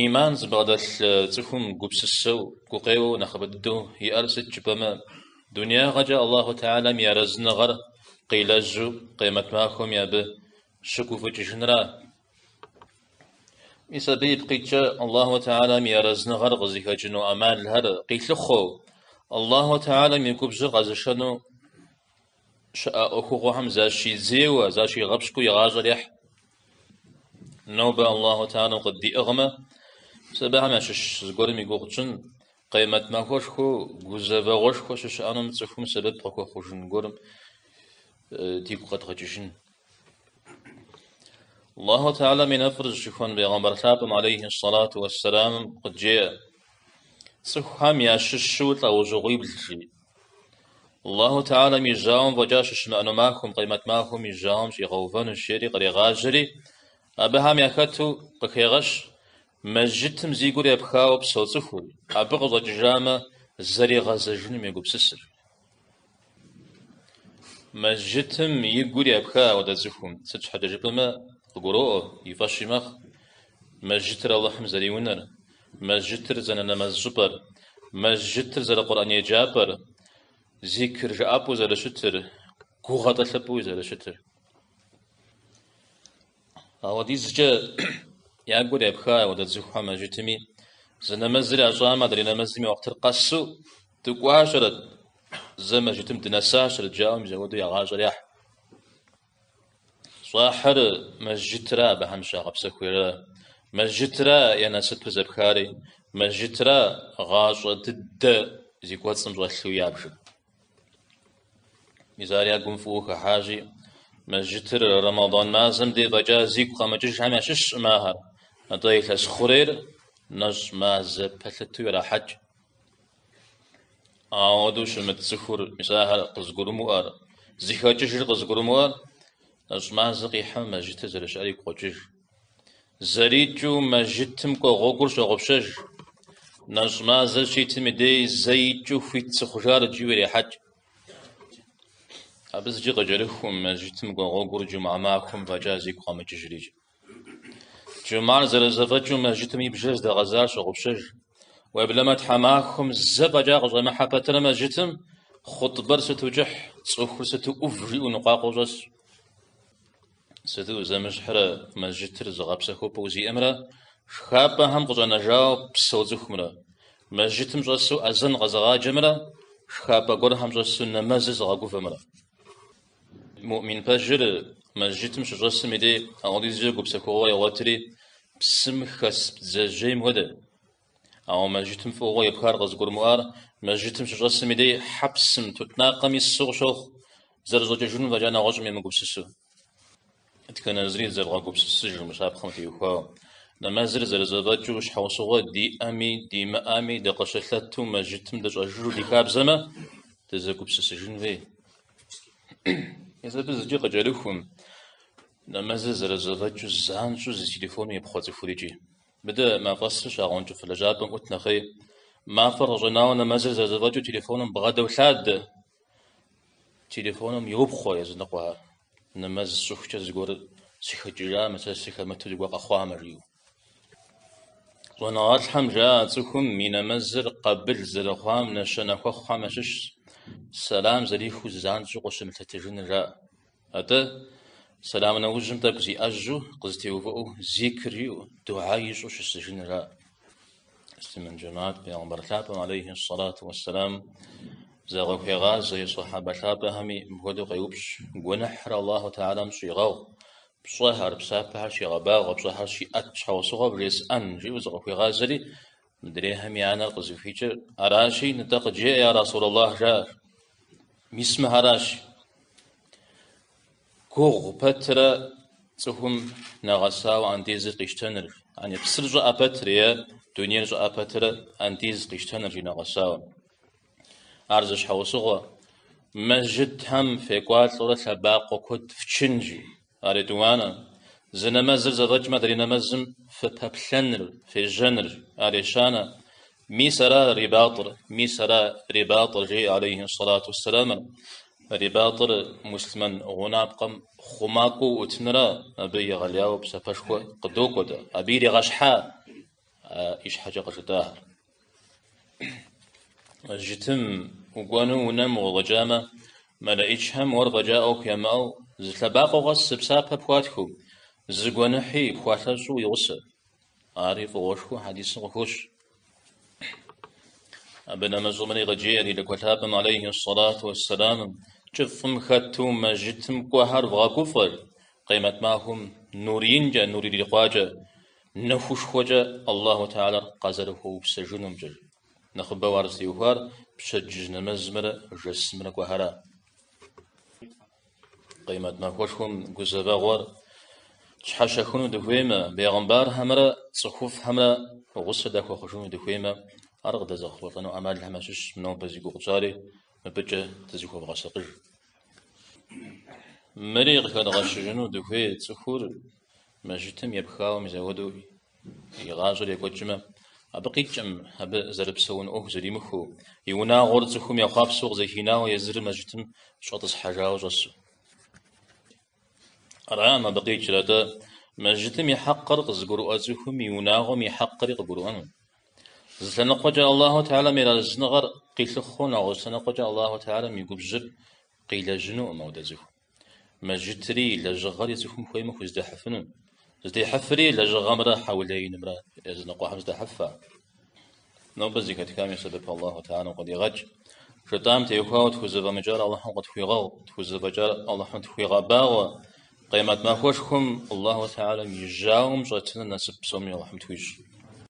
Иман зыбгъэдэлъ цӏыхум гупсысэу, гукъеуэу нэхъыбэ дыдэу иӏэр сыт жыпӏэмэ, дунеягъэкӏэ Аллаху Тэхьэлам и арэзыныгъэр къилэжьу къемэт махуэми абы щыгуфӏыкӏыжынра. Мис абы ипкъ иткӏэ Аллаху Тэхьэлам и арэзыныгъэр къызыхэкӏыну ӏэмалхэр къилъыхъуэу, Аллаху Тэхьэлам и губжьыр къэзышэну щыӏэ ӏуэхугъуэхэм защидзейуэ, защигъэпщкӏуу и гъащӏэр ехь. Нобэ Аллаху Тэхьэлам къыддиӏыгъмэ, мис абыхэм ящыщ зыгуэрым и гугъу тщӏын, къемэт махуэшхуэу, гузэвэгъуэшхуэ щыщыӏэнум цӏыхум сэбэп къыхуэхъужын гуэрым дигу къэдгъэкӏыжын. Аллаху Тэхьэлам и нэфӏыр зыщыхуэн Бегъымбар лъапӏэм алейхи ссалату уэссэламым къыджеӏэ, Цӏыхухэм ящыщу лӏэужьыгъуибл жи. Аллаху Тэхьэлам и жьауэм фӏэкӏа щыщымыӏэну махуэм, къемэт махуэм и жьауэм щӏигъэувэнущ, жери кърегъажьэри, абыхэм яхэту къыхегъэщ мэжджытым зи гур епхауэ псэу цӏыхур, абы къыщӏэкӏыжамэ, зэригъэзэжынум егупсысыр. Мэжджытым и гур епха апхуэдэ цӏыхум, сыт щхьэкӏэ жыпӏэмэ, къыгуроӏуэ, и фӏэщи мэхъу, мэжджытыр Алыхьым зэриунэр, мэжджытыр зэрынэмэз щӏыпӏэр, мэжджытыр зэрыкъурӏэн еджапӏэр, зикр жыӏэпӏэу зэрыщытыр, гу гъэтӏылъыпӏэуи зэрыщытыр. Ауэдизкӏэ я гур епха апхуэдэ цӏыхухэм мэжджытми, зы нэмэзыр ящӏамэ, адрей нэмэзым и уэхътыр къэсу дыкӏуащэрэт, зэ мэжджытым дынэсащэрэт жаӏэу мис апхуэдэу я гъащӏэр яхь. Щӏахьыр мэжджытра абыхэм зыщагъэпсэхура, мэжджытра я насыпыр зэпхари, мэжджытра гъащӏэ дыдэ зи кӏуэцӏым щӏэлъу ябжыр. Мис ар я гум фӏыуэ хыхьащи, мэжджытыр Рэмэдан мазэм дей фӏэкӏа зигу къэмыкӏыжхэм ящыщкъым ахэр, атӏэ илъэс хъурейр нэщӏ мазэ пэлъытэу ирахьэкӏ. Ауэдэу щымыт цӏыхур, мис ахэр къызыгурымыӏуэр, зыхэкӏыжыр къызыгурымыӏуэр, нэщӏ мазэ къихьэмэ мэжджытыр зэрыщыӏэр игу къокӏыж. Зэрикӏыу мэжджытым кӏуэ гъуэгур щогъупщэж. Нэщӏ мазэр щитым и дей зэ икӏыу хуит сыхъужарэт жиӏэу ирехьэкӏ. Абы зыкӏи къыкӏэрыхукъым мэжджытым кӏуэ гъуэгур джумгьэ махуэм фӏэкӏа зигу къэмыкӏыжрикӏ. Джумгьэр зэрызэфӏэкӏыу мэжджытым и бжэр здэгъэзар щогъупщэж. Уеблэмэ тхьэмахуэм зэ фӏэкӏа къыщӏэмыхьэ пэтрэ мэжджытым хъутӏбэр сыту кӏыхь, цӏыхур сыту ӏув жиӏэу ныкъуакъуэу щӏэсщ. Сыту зэмыщхьрэ мэжджытыр зыгъэпсэхупӏэу зиӏэмрэ шхапӏэхэм къыщӏэнэжауэ псэу цӏыхумрэ, мэжджытым щӏэсу азэн къэзыгъаджэмрэ шхапӏэ гуэрхэм щӏэсу нэмэзыр зыгъэгувэмрэ. Муӏмин пэжыр мэжджытым щыщӏэсым и дей ауэдизкӏэ гупсэхугъуэ егъуэтри, псым хэс бдзэжьейм хуэдэ. Ауэ мэжджытым фӏыгъуэ епхар къызыгурымыӏуар мэжджытым щыщӏэсым и дей хьэпсым, тутнакъым ису къыщохъу, зэрыщӏэкӏыжынум фӏэкӏа нэгъуэщӏым емыгупсысу. Дэтхэнэ зыри зэвгъэгупсысыж мы щапхъэм теухуауэ. Нэмэзыр зэрызэфӏэкӏыу щхьэусыгъуэ диӏэми, димыӏэми, дыкъыщылъэту мэжджытым дыщӏэжыжу ди хабзэмэ, дызэгупсысыжын хуей. Мис абы зыкӏи къыкӏэрыхукъым нэмэзыр зэрызэфӏэкӏыу занщӏэу зи телефоным епхъуэ цӏыхур икӏи. Мыдэ мафӏэсыр щагъэункӏыфӏ лэжьапӏэм ӏут нэхъей, мафӏэр къыщӏэнауэ нэмэзыр зэрызэфӏэкӏыу телефоным бгъэдолъадэ, телефоным йопхъуэ языныкъуэхэр, нэмэз сщӏыхукӏэ зыгуэр сыхэкӏыжамэ, сэ сыхэмыту зыгуэр къэхъуамэ, жиӏэу. Щӏэныгъэлӏхэм жаӏэ цӏыхум и нэмэзыр къабыл зэрыхъуам нэщэнэ хуэхъухэм ящыщщ сэлам зэрихыу занщӏэу къыщымылъэтыжыныр жаӏэ. Атӏэ, сэлам нэужьым тӏэкӏу зиӏэжьу, къызэтеувыӏэу зикр жиӏэу, дугьэ ищӏу щысыжыныр жаӏэ. Муслъымэн джэмаат, Пейгъэмбар лъапӏэм алейхи ссалату уэсселам закъыхуегъазэ и сахьабэ лъапӏэхэми мыпхуэдэу къеупщӏ, гуэныхьыр Аллаху Тэхьэлам щӏигъэгъу, пщӏэхэр, псапэхэр щигъэбагъуэ, пщӏэхэр щиӏэт щхьэусыгъуэ вжесӏэн, жиӏэу зыкъыхуигъазэри, мыдрейхэм я нэр къызыхуикӏыр аращи, нтӏэ къыджеӏэ, я Расулаллах, жаӏэр. Мис мыхэращ. Гугъу пэтрэ цӏыхум нэгъэсауэ андезыр къищтэныр, ани псыр щӏыӏэ пэтрэ е дунейр щӏыӏэ пэтрэ андез къищтэныр жи нэгъэсауэ. Ар зы щхьэусыгъуэ. Мэжджытхэм фекӏуалӏэурэ лъэбакъуэ куэд фчын жи. Ар етӏуанэ. Зы нэмэзыр зэфӏэкӏмэ адрей нэмэзым фыпэплъэныр, фежьэныр, ар ещанэ. Мис ара рибатӏыр, мис ара рибатӏыр, жеӏэ алейхи сэлату уэсселамыр. Рибатӏыр муслъымэн гъунапкъэм хъумакӏуэу уӏутыныра, абы егъэлеяуэ псапэшхуэ къыдокӏуэ-тӏэ. Абы иригъэщхьа. Ищхьэкӏэ къыжытӏахэр. Мэжджытым укӏуэну унэм укъыщӏэкӏамэ, мэлэӏичхэм уэр фӏэкӏа ӏуэху ямыӏэу зы лъэбакъуэ къэс зы псапэ пхуатхыу, зы гуэныхьи пхуалъэщӏу уи гъусэ. Ари фӏыгъуэшхуэу хьэдисым къыхощ. Абы нэмыщӏу мыри къыджеӏэ ди лӏыкӏуэ лъапӏэм алейхи сэлату уэсселам, кӏыфӏым хэту мэжджытым кӏуэхэр вгъэгуфӏэ, къемэт махуэм нур инкӏэ, нур ирикъуакӏэ, нэхушхуэкӏэ Аллаху Тэхьэлар къазэрыхуэупсэжынумкӏэ. Нэхъыбэу ар зытеухуар пщэдджыжь нэмэзымрэ жэсымрэ кӏуэхэра. Къемэт махуэшхуэм гузэвэгъуэр тщхьэщахыну дыхуеймэ, бегъымбархэмрэ цӏыхуфӏхэмрэ гъусэ дахуэхъужыну дыхуеймэ, ар къыдэзыгъэхъулӏэну ӏэмалхэм ящыщщ нобэ зи гугъу тщӏари, мыбыкӏэ дызыхуэвгъэсакъыж. Мыри къыхэдгъэщыжыну дыхуей цӏыхур мэжджытым епхауэ мис апхуэдэу и гъащӏэр екӏуэкӏмэ, абы къикӏкъым абы зэрыпсэун ӏуэху зэримыхуэу, и унагъуэр цӏыхум ехъуапсэу къызэхинауэ езыр мэжджытым щӏэтӏысхьэжауэ щӏэсу. Аракъым абы къикӏыр, атӏэ мэжджытым и хьэкъыр къызыгурыӏуэ цӏыхум и унагъуэм и хьэкъри къыгурыӏуэну. Зы лъэныкъуэкӏэ Аллаху Тэхьэлам и арэзыныгъэр къилъыхъуэу, нэгъуэщӏ лъэныкъуэкӏэ Аллаху Тэхьэлам и губжьыр къилэжьынукъым ауэдэ цӏыхум. Мэжджытри и лэжьыгъэри цӏыхум хуеймэ хуздэхьыфыну. Зыдехьыфри лэжьыгъэмрэ хьэулеинымрэ языныкъуэхэм здахьыфа. Нобэ зэхэтхам и сэбэп Аллаху Тэхьэлам къыдигъэкӏ. Жытӏам теухуауэ тхузэфӏэмыкӏар Аллахьым къытхуигъэгъу, тхузэфӏэкӏар Аллахьым тхуигъэбагъуэ. Къемэт махуэшхуэм Аллаху Тэхьэлам и жьауэм щӏэтыныр насып псоми Аллахьым тхуищӏ.